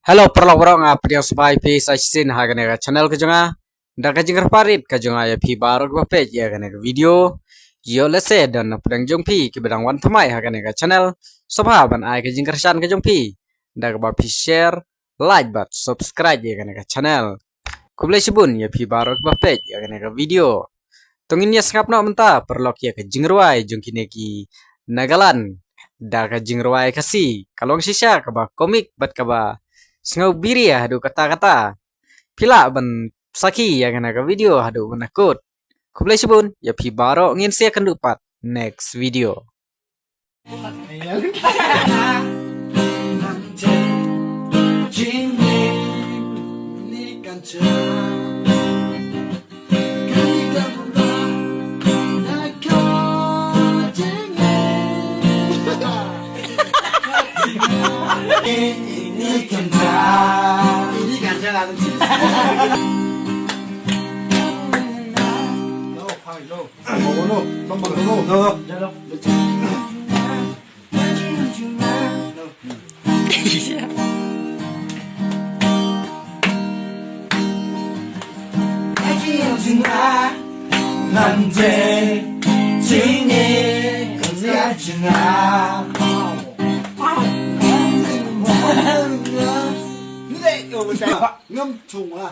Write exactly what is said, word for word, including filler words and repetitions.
Hello paralok baroh, nga pdiang sngewbha ïa phi sa shisien ha kane ka channel ka jong nga. Da ka jingkyrpad rit ka jong nga ïa phi baroh kiba peit ïa kane ka video, ïoh lehse don na pdeng jong phi kiba dang wan thymmai ha kane ka channel, sngewbha ban ai ka jingkyrshan ka jong phi da kaba phi share, like bad subscribe ïa kane ka channel. Khublei shibun ïa phi baroh kiba peit ïa kane ka video. To ngin ïa sngap noh mynta paralok ïa ka jingrwai jong kine ki Nagaland da ka jingrwai Khasi, ka long shisha kaba komik bad kaba sngewbha haduh katta katta. Phi lah ban sakhi ïa kane ka video haduh ban kut. Khublei shibun ïa phi baroh, ngin sa ïakynduh pat next video. Ngam chung ah.